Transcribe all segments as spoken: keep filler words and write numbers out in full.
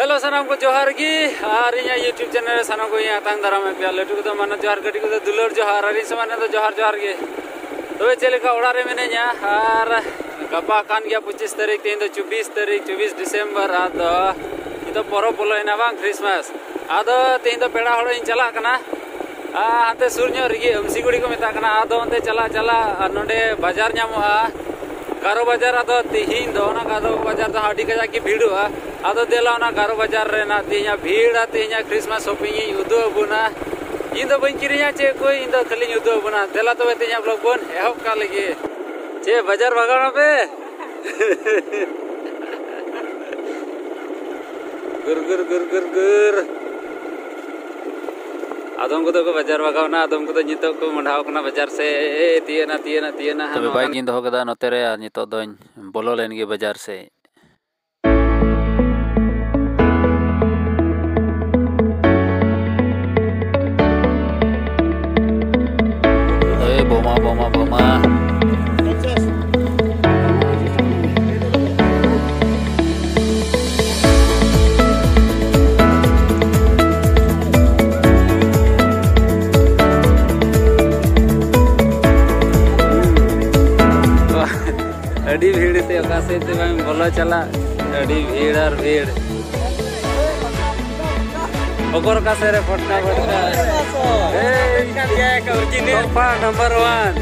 Hello, ᱥᱟᱱᱟᱢ ᱠᱚ ᱡᱚᱦᱟᱨ ᱜᱮ᱾ ᱟᱨ ᱤᱧᱟᱹᱜ YouTube ᱪᱮᱱᱮᱞ ᱨᱮ ᱥᱟᱱᱟᱢ ᱠᱚ ᱤᱧ ᱟᱛᱟᱝ ᱫᱟᱨᱟᱢᱮᱫ ᱯᱮᱭᱟ᱾ ᱞᱟᱹᱴᱩ ᱠᱚᱫᱚ ᱢᱟᱱᱚᱛ ᱡᱚᱦᱟᱨ, ᱠᱟᱹᱴᱤᱡ ᱠᱚᱫᱚ ᱫᱩᱞᱟᱹᱲ ᱡᱚᱦᱟᱨ, ᱟᱨ ᱤᱧ ᱥᱚᱢᱟᱱ ᱫᱚ ᱡᱚᱦᱟᱨ ᱡᱚᱦᱟᱨ ᱜᱮ᱾ ᱛᱚᱵᱮ ᱪᱮᱫ ᱞᱮᱠᱟ ᱚᱲᱟᱜ ᱨᱮ ᱢᱤᱱᱟᱹᱧᱟ? ᱟᱨ ᱜᱟᱯᱟ ᱠᱟᱱ ᱜᱮᱭᱟ ᱯᱚᱸᱪᱤᱥ ᱛᱟᱹᱨᱤᱠᱷ, ᱛᱮᱦᱮᱧ ᱫᱚ ᱪᱚᱵᱵᱤᱥ ᱛᱟᱹᱨᱤᱠᱷ, ᱪᱚᱵᱵᱤᱥ ᱰᱤᱥᱮᱢᱵᱚᱨ᱾ ᱟᱫᱚ ᱱᱤᱛᱚᱜ ᱯᱚᱨᱚᱵᱽ ᱵᱚᱞᱚᱭᱮᱱᱟ ᱵᱟᱝ, ᱠᱨᱤᱥᱢᱟᱥ᱾ ᱟᱫᱚ ᱛᱮᱦᱮᱧ ᱫᱚ ᱯᱮᱲᱟ ᱦᱚᱲᱚᱜ ᱤᱧ ᱪᱟᱞᱟᱜ ᱠᱟᱱᱟ᱾ ᱟᱨ ᱦᱟᱱᱛᱮ ᱥᱩᱨ ᱧᱚᱜ ᱨᱮᱜᱮ ᱟᱹᱢᱥᱤᱜᱩᱲᱤ ᱠᱚ ᱢᱮᱛᱟᱜ ᱠᱟᱱᱟ᱾ ᱟᱫᱚ ᱚᱱᱛᱮ ᱪᱟᱞᱟᱜ ᱪᱟᱞᱟᱜ ᱟᱨ ᱱᱚᱰᱮ ᱵᱟᱡᱟᱨ ᱧᱟᱢᱚᱜᱼᱟ, ᱜᱟᱨᱚ ᱵᱟᱡᱟᱨ᱾ ᱟᱫᱚ ᱛᱮᱦᱮᱧ ᱫᱚ ᱚᱱᱟ ᱜᱟᱨᱚ ᱵᱟᱡᱟᱨ ᱫᱚ ᱟᱹᱰᱤ ᱠᱟᱡᱟᱠ ᱜᱮ ᱵᱷᱤᱲᱚᱜᱼᱟ᱾ ᱟᱫᱚ ᱫᱮᱞᱟ ᱚᱱᱟ ᱜᱟᱨᱚ ᱵᱟᱡᱟᱨ ᱨᱮᱱᱟᱜ ᱛᱮᱦᱮᱧᱟᱜ ᱵᱷᱤᱲ ᱟᱨ ᱛᱮᱦᱮᱧᱟᱜ ᱠᱨᱤᱥᱢᱟᱥ ᱥᱚᱯᱤᱝ ᱤᱧ ᱩᱫᱩᱜ ᱟᱵᱚᱱᱟ᱾ ᱤᱧ ᱫᱚ ᱵᱟᱹᱧ ᱠᱤᱨᱤᱧᱟ ᱪᱮᱫ ᱠᱚ, ᱤᱧ ᱫᱚ ᱠᱷᱟᱹᱞᱤᱧ ᱩᱫᱩᱜ ᱟᱵᱚᱱᱟ᱾ ᱫᱮᱞᱟ ᱛᱚᱵᱮ ᱛᱮᱦᱮᱧᱟᱜ ᱵᱞᱚᱜ ᱵᱚᱱ ᱮᱦᱚᱵ ᱠᱟᱜ ᱞᱮᱜᱮ᱾ ᱪᱮᱫ ᱵᱟᱡᱟᱨ ᱵᱷᱟᱜᱟᱣ ᱱᱟᱯᱮ? ᱜᱩᱨ ᱜᱩᱨ ᱜᱩᱨ ᱜᱩᱨ ᱜᱩᱨ᱾ ᱟᱫᱚᱢ ᱠᱚᱫᱚ ᱠᱚ ᱵᱟᱡᱟᱨ ᱵᱷᱟᱜᱟᱣ ᱱᱟ, ᱟᱫᱚᱢ ᱠᱚᱫᱚ ᱱᱤᱛᱚᱜ ᱠᱚ ᱢᱚᱰᱷᱟᱣ ᱠᱟᱱᱟ ᱵᱟᱡᱟᱨ ᱥᱮᱫ᱾ ᱮ, ᱛᱤᱭᱟᱹᱜ ᱱᱟ, ᱛᱤᱭᱟᱹᱜ ᱱᱟ, ᱛᱤᱭᱟᱹᱜ ᱱᱟ᱾ ᱛᱚᱵᱮ ᱦᱟᱱᱟ ᱵᱟᱭᱤᱠ ᱦᱟᱱᱟ᱾ ᱤᱧ ᱫᱚᱦᱚ ᱠᱟᱫᱟ ᱱᱚᱛᱮ ᱨᱮ, ᱟᱨ ᱱᱤᱛᱚᱜ ᱫᱚᱧ ᱵᱚᱞᱚ ᱞᱮᱱ ᱜᱮ ᱵᱟᱡᱟᱨ ᱥᱮᱫ᱾ ᱮ ᱵᱳᱢᱟ, ᱵᱳᱢᱟ, ᱵᱳᱢᱟ᱾ ᱟᱹᱰᱤ ᱵᱷᱤᱲ ᱛᱮ ᱚᱠᱟ ᱥᱮᱫ ᱛᱮ ᱵᱟᱝ ᱵᱚᱞᱚ ᱪᱟᱞᱟᱜ, ᱟᱹᱰᱤ ᱵᱷᱤᱲ ᱟᱨ ᱵᱷᱤᱲ᱾ ᱚᱠᱚᱨ ᱚᱠᱟ ᱥᱮᱫ ᱨᱮ ᱯᱷᱚᱴᱠᱟ ᱯᱷᱚᱴᱠᱟ᱾ ᱮᱭ, ᱛᱚᱯᱟ ᱱᱟᱢᱵᱟᱨ ᱚᱣᱟᱱ,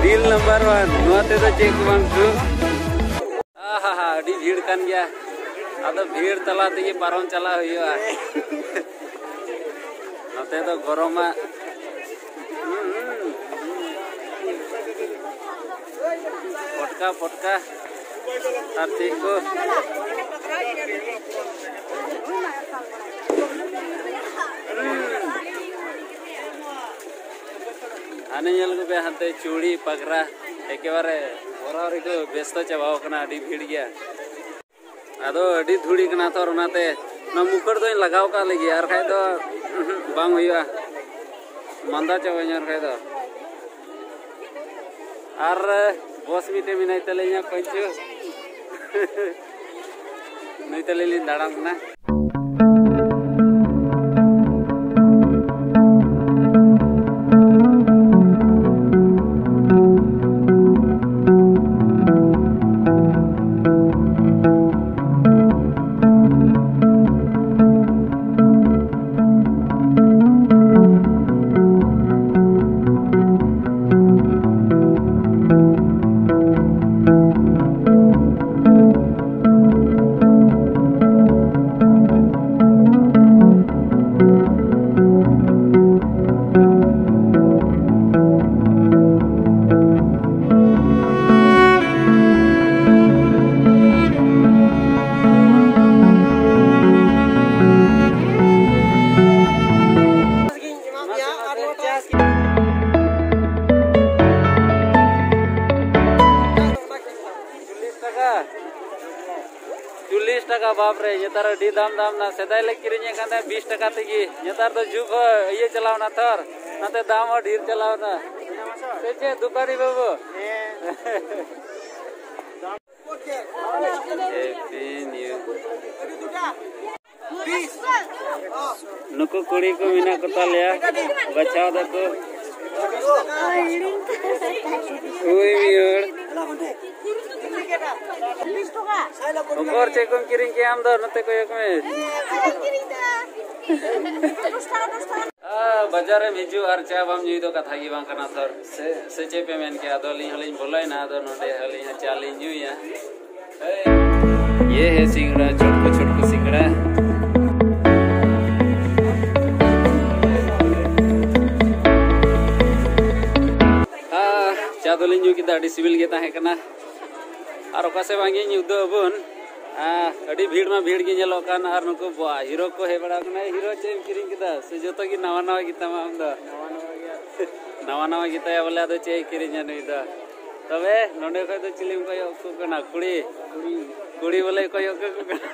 ᱰᱤᱞ ᱱᱟᱢᱵᱟᱨ ᱚᱣᱟᱱ᱾ ᱱᱚᱣᱟ ᱛᱮᱫᱚ ᱪᱮᱫ ᱠᱚ ᱵᱟᱝ ᱠᱚ᱾ ᱟᱦᱟ, ᱟᱹᱰᱤ ᱵᱷᱤᱲ ᱠᱟᱱ ᱜᱮᱭᱟ᱾ ᱟᱫᱚ ᱵᱷᱤᱲ ᱛᱟᱞᱟ ᱛᱮᱜᱮ ᱯᱟᱨᱚᱢ ᱪᱟᱞᱟᱜ ᱦᱩᱭᱩᱜᱼᱟ᱾ ᱱᱚᱛᱮ ᱫᱚ ᱜᱚᱨᱚᱢᱟᱜ᱾ ᱯᱚᱴᱠᱟ, ᱯᱚᱴᱠᱟ᱾ ᱟᱨ ᱪᱮᱫ ᱠᱚ? ᱦᱟᱱᱮ ᱧᱮᱞ ᱠᱚᱯᱮ, ᱦᱟᱱᱛᱮ ᱪᱩᱲᱤ ᱯᱟᱜᱽᱨᱟ ᱮᱠᱮᱵᱟᱨᱮ ᱦᱚᱨᱚᱜ ᱨᱮᱠᱚ ᱵᱮᱥᱛᱚ ᱪᱟᱵᱟᱣ ᱠᱟᱱᱟ, ᱟᱹᱰᱤ ᱵᱷᱤᱲ ᱜᱮᱭᱟ᱾ ᱟᱫᱚ ᱟᱹᱰᱤ ᱫᱷᱩᱲᱤ ᱠᱟᱱᱟ ᱛᱚ, ᱚᱱᱟᱛᱮ ᱚᱱᱟ ᱢᱩᱠᱷᱟᱹᱲ ᱫᱚᱧ ᱞᱟᱜᱟᱣ ᱠᱟᱜ ᱞᱟᱹᱜᱤᱫ, ᱟᱨ ᱠᱷᱟᱡ ᱫᱚ ᱩᱦᱩᱸᱜ, ᱵᱟᱝ ᱦᱩᱭᱩᱜᱼᱟ, ᱢᱟᱸᱫᱟ ᱪᱟᱵᱟᱧᱟ ᱟᱨ ᱠᱷᱟᱡ ᱫᱚ᱾ ᱟᱨ ᱵᱚᱥ ᱢᱤᱫᱴᱮᱱ ᱢᱮᱱᱟᱭ ᱛᱟᱞᱤᱧᱟ, ᱯᱟᱹᱧᱪᱩ᱾ ᱱᱩᱭ ᱛᱟᱞᱮ ᱞᱤᱧ ᱫᱟᱬᱟᱱ ᱠᱟᱱᱟ᱾ ᱪᱚᱞᱞᱤᱥ ᱴᱟᱠᱟ᱾ ᱪᱚᱞᱞᱤᱥ ᱴᱟᱠᱟ, ᱵᱟᱯ ᱨᱮ, ᱱᱮᱛᱟᱨ ᱟᱹᱰᱤ ᱫᱟᱢ ᱫᱟᱢ ᱱᱟ᱾ ᱥᱮᱫᱟᱭ ᱞᱮ ᱠᱤᱨᱤᱧᱮᱫ ᱠᱟᱱ ᱛᱟᱦᱮᱸᱫ ᱵᱤᱥ ᱴᱟᱠᱟ ᱛᱮᱜᱮ, ᱱᱮᱛᱟᱨ ᱫᱚ ᱡᱩᱜᱽ ᱦᱚᱸ ᱤᱭᱟᱹ ᱪᱟᱞᱟᱣ ᱱᱟ ᱛᱷᱚᱨ, ᱱᱟᱛᱮ ᱫᱟᱢ ᱦᱚᱸ ᱰᱷᱮᱨ ᱪᱟᱞᱟᱣ ᱱᱟ᱾ ᱥᱮ ᱪᱮᱫ ᱫᱚᱠᱟᱱᱤ ᱵᱟᱹᱵᱩ? Happy New Year. ᱱᱩᱠᱩ ᱠᱩᱲᱤ ᱠᱚ ᱢᱮᱱᱟᱜ ᱠᱚ ᱛᱟᱞᱮᱭᱟ, ᱵᱟᱪᱷᱟᱣ ᱫᱟᱠᱚ᱾ ᱩᱭ ᱢᱤᱭᱟᱹᱲ᱾ ᱚᱠᱚᱨ, ᱪᱮᱫ ᱠᱚᱢ ᱠᱤᱨᱤᱧ ᱠᱮᱜᱼᱟ ᱟᱢ ᱫᱚ? ᱱᱚᱛᱮ ᱠᱚᱭᱚᱜ ᱢᱮ᱾ ᱟ, ᱵᱟᱡᱟᱨ ᱨᱮᱢ ᱦᱤᱡᱩᱜ ᱟᱨ ᱪᱟ ᱵᱟᱢ ᱧᱩᱭ ᱫᱚ ᱠᱟᱛᱷᱟ ᱜᱮ ᱵᱟᱝ ᱠᱟᱱᱟ ᱥᱟᱨ᱾ ᱥᱮ, ᱥᱮ ᱪᱮᱫ ᱯᱮ ᱢᱮᱱ ᱠᱮᱜᱼᱟ? ᱟᱫᱚ ᱟᱹᱞᱤᱧ ᱦᱚᱸᱞᱤᱧ ᱵᱚᱞᱚᱭᱮᱱᱟ, ᱟᱫᱚ ᱱᱚᱰᱮ ᱟᱹᱞᱤᱧ ᱦᱚᱸ ᱪᱟ ᱞᱤᱧ ᱧᱩᱭᱟ᱾ ये है सिंगड़ा, छोटकू छोटकू सिंगड़ा। ᱟ, ᱪᱟ ᱫᱚᱞᱤᱧ ᱧᱩ ᱠᱮᱫᱟ, ᱟᱹᱰᱤ ᱥᱤᱵᱤᱞ ᱜᱮ ᱛᱟᱦᱮᱸ ᱠᱟᱱᱟ᱾ ᱟᱨ ᱚᱠᱟ ᱥᱮᱫ ᱵᱟᱝ ᱜᱤᱧ ᱩᱫᱩᱜ ᱟᱵᱚᱱ, ᱟ, ᱟᱹᱰᱤ ᱵᱷᱤᱲ ᱢᱟ ᱵᱷᱤᱲ ᱜᱮ ᱧᱮᱞᱚᱜ ᱠᱟᱱ᱾ ᱟᱨ ᱱᱩᱠᱩ ᱵᱟ-, ᱦᱤᱨᱳ ᱠᱚ ᱦᱮᱡ ᱵᱟᱲᱟ ᱟᱠᱟᱱᱟ᱾ ᱦᱤᱨᱳ, ᱪᱮᱫ ᱮᱢ ᱠᱤᱨᱤᱧ ᱠᱮᱫᱟ? ᱥᱮ ᱡᱚᱛᱚ ᱜᱮ ᱱᱟᱣᱟ ᱱᱟᱣᱟ ᱜᱮᱛᱟᱢᱟ ᱟᱢ ᱫᱚ? ᱱᱟᱣᱟ ᱱᱟᱣᱟ ᱜᱮᱛᱟᱭᱟ ᱵᱚᱞᱮ, ᱟᱫᱚ ᱪᱮᱫ ᱮ ᱠᱤᱨᱤᱧᱟ ᱱᱩᱭ ᱫᱚ? ᱛᱚᱵᱮ ᱱᱚᱰᱮ ᱠᱷᱚᱡ ᱫᱚ ᱪᱤᱞᱤᱢ ᱠᱚᱭᱚᱜ ᱟᱠᱚ ᱠᱟᱱᱟ? ᱠᱩᱲᱤ? ᱠᱩᱲᱤ ᱵᱚᱞᱮ ᱠᱚᱭᱚᱜ ᱠᱟᱠᱚ ᱠᱟᱱᱟ᱾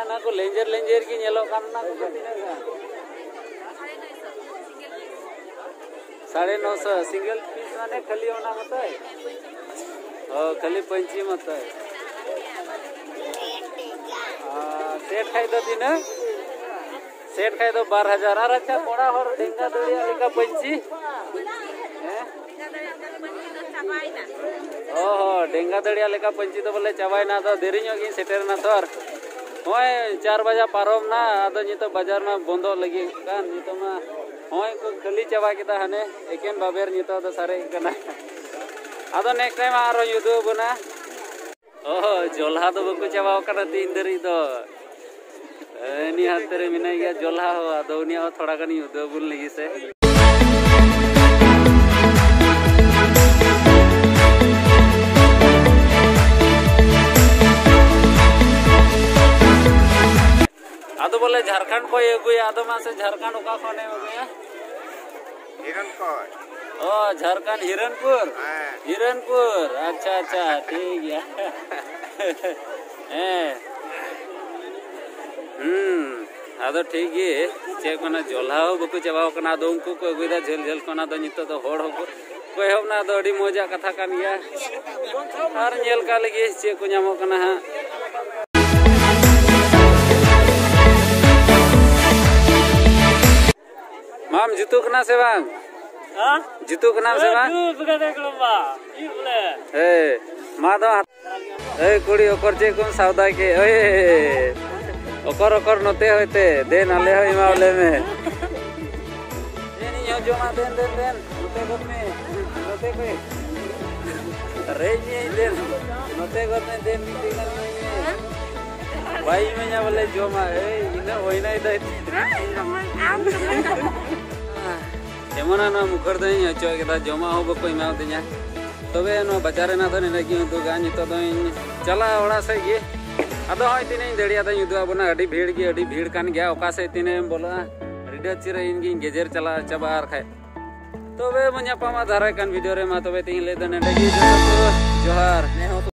ᱚᱱᱟ ᱠᱚ ᱞᱮᱸᱡᱮᱨ ᱞᱮᱸᱡᱮᱨ ᱜᱮ ᱧᱮᱞᱚᱜ ᱠᱟᱱ, ᱚᱱᱟ ᱠᱚᱫᱚ ᱛᱤᱱᱟᱹᱜ ᱜᱟᱱ? ᱥᱟᱲᱮ ᱱᱚᱥᱚ, ᱥᱤᱝᱜᱮᱞ ᱯᱤᱥ ᱢᱟᱱᱮ ᱠᱷᱟᱹᱞᱤ ᱚᱱᱟ ᱢᱚᱛᱚᱭ? ᱚ, ᱠᱷᱟᱹᱞᱤ ᱯᱟᱹᱧᱪᱤ ᱢᱚᱛᱚᱭ᱾ ᱟᱨ ᱥᱮᱴ ᱠᱷᱟᱡ ᱫᱚ ᱛᱤᱱᱟᱹᱜ? ᱥᱮᱴ ᱠᱷᱟᱡ ᱫᱚ ᱵᱟᱨ ᱦᱟᱡᱟᱨ᱾ ᱟᱨ ᱟᱪᱪᱷᱟ, ᱠᱚᱲᱟ ᱦᱚᱲ ᱰᱮᱝᱜᱟ ᱫᱟᱹᱲᱤᱭᱟᱜ ᱞᱮᱠᱟ ᱯᱟᱹᱧᱪᱤ? ᱦᱮᱸ? ᱚ ᱦᱚᱸ, ᱰᱮᱝᱜᱟ ᱫᱟᱹᱲᱤᱭᱟᱜ ᱞᱮᱠᱟ ᱯᱟᱹᱧᱪᱤ ᱫᱚ ᱵᱚᱞᱮ ᱪᱟᱵᱟᱭᱮᱱᱟ, ᱟᱫᱚ ᱫᱮᱨᱤ ᱧᱚᱜ ᱜᱤᱧ ᱥᱮᱴᱮᱨᱮᱱᱟ ᱛᱚ᱾ ᱟᱨ ᱱᱚᱜᱼᱚᱭ ᱪᱟᱨ ᱵᱟᱡᱟ ᱯᱟᱨᱚᱢ ᱱᱟ, ᱟᱫᱚ ᱱᱤᱛᱚᱜ ᱵᱟᱡᱟᱨ ᱢᱟ ᱵᱚᱱᱫᱚᱜ ᱞᱟᱹᱜᱤᱫ ᱠᱟᱱ, ᱱᱤᱛᱚᱜ ᱢᱟ ᱱᱚᱜᱼᱚᱭ ᱠᱚ ᱠᱷᱟᱹᱞᱤ ᱪᱟᱵᱟ ᱠᱮᱫᱟ, ᱦᱟᱱᱮ ᱮᱠᱮᱱ ᱵᱟᱵᱮᱨ ᱱᱤᱛᱚᱜ ᱫᱚ ᱥᱟᱨᱮᱡ ᱠᱟᱱᱟ᱾ ᱟᱫᱚ ᱱᱮᱠᱥᱴ ᱴᱟᱭᱤᱢ ᱟᱨᱚ ᱩᱫᱩᱜ ᱟᱵᱚᱱᱟ᱾ ᱚ, ᱡᱚᱞᱦᱟ ᱫᱚ ᱵᱟᱠᱚ ᱪᱟᱵᱟᱣ ᱠᱟᱱᱟ ᱛᱤᱦᱤᱧ ᱫᱷᱟᱹᱨᱤᱡ ᱫᱚ᱾ ᱮ, ᱩᱱᱤ ᱦᱟᱱᱛᱮ ᱨᱮ ᱢᱮᱱᱟᱭ ᱜᱮᱭᱟ ᱡᱚᱞᱦᱟ ᱦᱚᱸ, ᱟᱫᱚ ᱩᱱᱤᱭᱟᱜ ᱦᱚᱸ ᱛᱷᱚᱲᱟ ᱜᱟᱱᱤᱧ ᱩᱫᱩᱜ ᱟᱵᱚᱱ ᱞᱟᱹᱜᱤᱫ ᱥᱮ᱾ ᱟᱫᱚ ᱵᱚᱞᱮ ᱡᱷᱟᱲᱠᱷᱚᱸᱰ ᱠᱷᱚᱱ ᱮ ᱟᱹᱜᱩᱭᱟ, ᱟᱫᱚ ᱢᱟᱥᱮ ᱡᱷᱟᱲᱠᱷᱚᱸᱰ ᱚᱠᱟ ᱠᱷᱚᱱᱮᱢ ᱟᱹᱜᱩᱭᱟ? ᱦᱤᱨᱚᱱ ᱠᱷᱚᱱ᱾ ᱚ, ᱡᱷᱟᱲᱠᱷᱚᱸᱰ ᱦᱤᱨᱚᱱᱯᱩᱨ? ᱦᱮᱸ᱾ ᱦᱤᱨᱚᱱᱯᱩᱨ, ᱟᱪᱪᱷᱟ, ᱟᱪᱪᱷᱟ, ᱴᱷᱤᱠ ᱜᱮᱭᱟ᱾ ᱦᱮᱸ᱾ ᱦᱩᱸ, ᱟᱫᱚ ᱴᱷᱤᱠ ᱜᱮ, ᱪᱮᱫ ᱠᱚ ᱢᱮᱱᱟ, ᱡᱚᱞᱦᱟ ᱦᱚᱸ ᱵᱟᱠᱚ ᱪᱟᱵᱟᱣ ᱠᱟᱱᱟ, ᱟᱫᱚ ᱩᱱᱠᱩ ᱠᱚ ᱟᱹᱜᱩᱭᱮᱫᱟ ᱡᱷᱟᱹᱞ ᱡᱷᱟᱹᱞ ᱠᱷᱚᱱ, ᱟᱫᱚ ᱱᱤᱛᱚᱜ ᱫᱚ ᱦᱚᱲ ᱦᱚᱸᱠᱚ ᱠᱚ ᱮᱦᱚᱵ ᱮᱱᱟ, ᱟᱫᱚ ᱟᱹᱰᱤ ᱢᱚᱡᱟᱜ ᱠᱟᱛᱷᱟ ᱠᱟᱱ ᱜᱮᱭᱟ᱾ ᱟᱨ ᱧᱮᱞ ᱠᱟᱜ ᱞᱮᱜᱮ ᱪᱮᱫ ᱠᱚ ᱧᱟᱢᱚᱜ ᱠᱟᱱᱟ ᱦᱟᱸᱜ᱾ ᱢᱟᱢ ᱡᱩᱛᱩᱜ ᱠᱟᱱᱟ ᱥᱮ ᱵᱟᱝ? ᱦᱮᱸ? ᱡᱩᱛᱩᱜ ᱠᱟᱱᱟᱢ ᱥᱮ ᱵᱟᱝ? ᱡᱩᱛ ᱠᱟᱛᱮ ᱠᱚᱲᱟ ᱢᱟ᱾ ᱪᱮᱫ ᱵᱚᱞᱮ? ᱮᱭ, ᱢᱟ ᱫᱚ ᱦᱟᱛ-, ᱮᱭ ᱠᱩᱲᱤ, ᱚᱠᱚᱨ ᱪᱮᱫ ᱠᱚᱢ ᱥᱟᱣᱫᱟ ᱠᱮᱫ? ᱮᱭ, ᱚᱠᱚᱨ, ᱚᱠᱚᱨ ᱱᱚᱛᱮ ᱦᱚᱭᱛᱮ᱾ ᱫᱮᱱ, ᱟᱞᱮ ᱦᱚᱸ ᱮᱢᱟᱣ ᱞᱮ ᱢᱮ᱾ ᱫᱮᱱ, ᱤᱧ ᱦᱚᱸ ᱡᱚᱢᱟ, ᱫᱮᱱ, ᱫᱮᱱ, ᱫᱮᱱ᱾ ᱱᱚᱛᱮ ᱜᱚᱫ ᱢᱮ, ᱱᱚᱛᱮ ᱠᱷᱚᱡ᱾ ᱨᱮᱡ ᱢᱤᱭᱟᱹᱧ, ᱫᱮᱱ᱾ ᱱᱚᱛᱮ ᱜᱚᱫ ᱢᱮ, ᱫᱮᱱ, ᱢᱤᱫᱴᱮᱡ ᱜᱟᱱ ᱤᱢᱟᱹᱧ ᱢᱮ᱾ ᱵᱟᱭ ᱤᱢᱟᱹᱧᱟ ᱵᱚᱞᱮ ᱡᱚᱢᱟ᱾ ᱮᱭ, ᱤᱱᱟᱹ ᱦᱩᱭᱱᱟᱭ ᱫᱟᱭ᱾ ᱟᱢ ᱫᱚ ᱮᱢᱚᱱᱟ ᱱᱚᱣᱟ ᱢᱩᱠᱷᱟᱹᱲ ᱫᱚᱧ ᱚᱪᱚᱜ ᱠᱮᱫᱟ, ᱡᱚᱢᱟᱜ ᱦᱚᱸ ᱵᱟᱠᱚ ᱮᱢᱟᱣᱫᱤᱧᱟ᱾ ᱛᱚᱵᱮ ᱱᱚᱣᱟ ᱵᱟᱡᱟᱨ ᱨᱮᱱᱟᱜ ᱫᱚ ᱱᱤᱱᱟᱹᱜ ᱜᱤᱧ ᱩᱫᱩᱜᱟ᱾ ᱱᱤᱛᱚᱜ ᱫᱚᱧ ᱪᱟᱞᱟᱜᱼᱟ ᱚᱲᱟᱜ ᱥᱮᱫ ᱜᱮ᱾ ᱟᱫᱚ ᱦᱚᱸᱜᱼᱚᱭ ᱛᱤᱱᱟᱹᱜ ᱤᱧ ᱫᱟᱲᱮᱭᱟᱫᱟᱧ ᱩᱫᱩᱜ ᱟᱵᱚᱱᱟ᱾ ᱟᱹᱰᱤ ᱵᱷᱤᱲ ᱜᱮ, ᱟᱹᱰᱤ ᱵᱷᱤᱲ ᱠᱟᱱ ᱜᱮᱭᱟ᱾ ᱚᱠᱟ ᱥᱮᱫ ᱛᱤᱱᱟᱹᱜ ᱮᱢ ᱵᱚᱞᱚᱜᱼᱟ, ᱨᱤᱰᱟᱹ ᱪᱤᱨᱟᱹ ᱤᱧ ᱜᱤᱧ ᱜᱮᱡᱮᱨ ᱪᱟᱞᱟᱜ ᱪᱟᱵᱟᱜᱼᱟ ᱟᱨ ᱠᱷᱟᱡ᱾ ᱛᱚᱵᱮ ᱵᱚᱱ ᱧᱟᱯᱟᱢᱟ ᱫᱟᱨᱟᱭ ᱠᱟᱱ ᱵᱷᱤᱰᱤᱭᱳ ᱨᱮ᱾ ᱢᱟ ᱛᱚᱵᱮ ᱛᱮᱦᱮᱧ ᱞᱟᱹᱭ ᱫᱚ ᱱᱚᱰᱮ ᱜᱮ᱾ ᱡᱚᱛᱚ ᱠᱚ ᱡᱚᱦᱟᱨ᱾